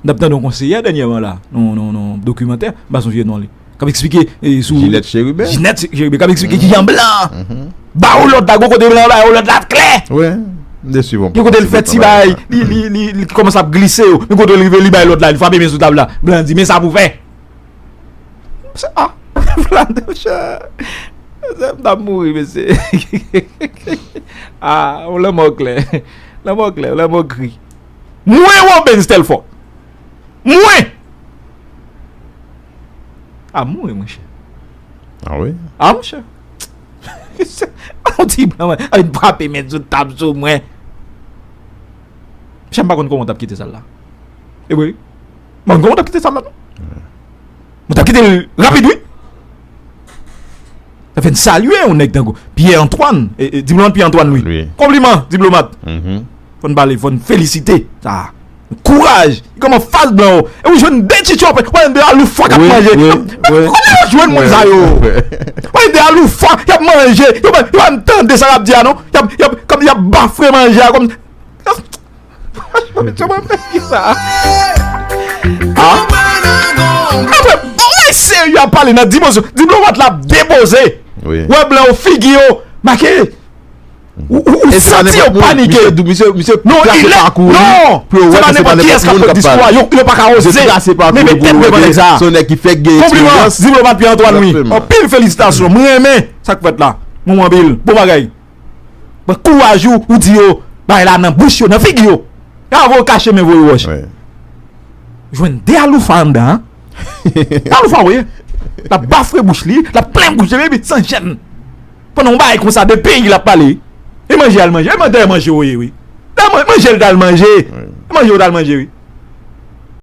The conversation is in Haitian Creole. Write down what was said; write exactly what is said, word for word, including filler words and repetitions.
M t ap tande yon konseyè dènyèman la, nan yon dokimantè, m pa sonje non li, k ap eksplike, e, sou Ginette Chérubin. Ginette Chérubin, k ap eksplike kijan blan ba yo lòd la, gwo kote blan ba yo lòd la klè. Wi, m te swiv yon Gen kote l fè ti bay, li, li, li, li kòmanse ap glise yo. Men kote l rive, li bay lòd la, li frape men sou tab la. Blan di, men sa pou fè. Se a. Blan di, monchè. M t ap mouri, mesye. A, yon lanmò klè. Lanmò klè, lanmò gri. Mwen, Robens Telfò. Mwen! A, mwen, monchè. A wi? A, monchè. Yon ti blan, mwen. A, vin frape men sou tab sou mwen. Monchè, m pa konn kòman w t ap kite sal la. E wi. M pa konn kòman w t ap kite sal la, non. Mwen t ap kite l rapid, wi. Sa fè n salye yon nèg tankou Pierre Antoine, e, e, diplomat Pierre Antoine, wi. Wi. Konpliman, diplomat. Mhm. Fò n pale, fò n felisite. Sa. Kouraj. Li kòman fas blan yo. E ou jwenn de tchitchò, ou jwenn de aloufa k ap Wi, manje. wi, wi. Kote yo jwenn moun sa yo? Ou jwenn de aloufa k ap manje. Yo pa, yo pa menm tande sa y ap di a, non. Y ap, y ap, kòm y ap bafre manje a, kòm. Yo mete mwen fè ki sa? A? Apre, on nèg serye ap pale nan dimansyon. Diplomat la ap depoze. Wi. Wè blan yo figi yo make. Ou, ou, ou E se pa santi yo nenpòt moun. Panike. Misye dou-, misye, misye Non, plase il est, pakou li, non, pou yo se wè pa ke se pa nenpòt kiyès nenpòt k ap moun fè k ap diskou a, pale. yo, yo pa ka Misye oze. plase pakou Men li men pou tèt yo devan wè nèg ke sa. Se yon nèg ki fèk gen Konpliman, eksperyans. diplomat Pierre Antoine, wi. Egzakteman. Anpil felisitasyon. Mwen renmen sa k fèt la. Mwen anpil. Bon bagay. Pran kouraj ou, ou di yo, bay la nan bouch yo, nan figi yo. Bravo, kache men voye wòch. Wi. Jwenn de aloufa anndan, an. Aloufa, wi. L ap bafre bouch li, l ap plen bouch li, epi san jèn. Pandan yon bagay konsa, de peyi l ap pale. E manje al manje, e manje, manje, wi, wi. E man-, manje l t al manje. E manje yo t al manje, wi.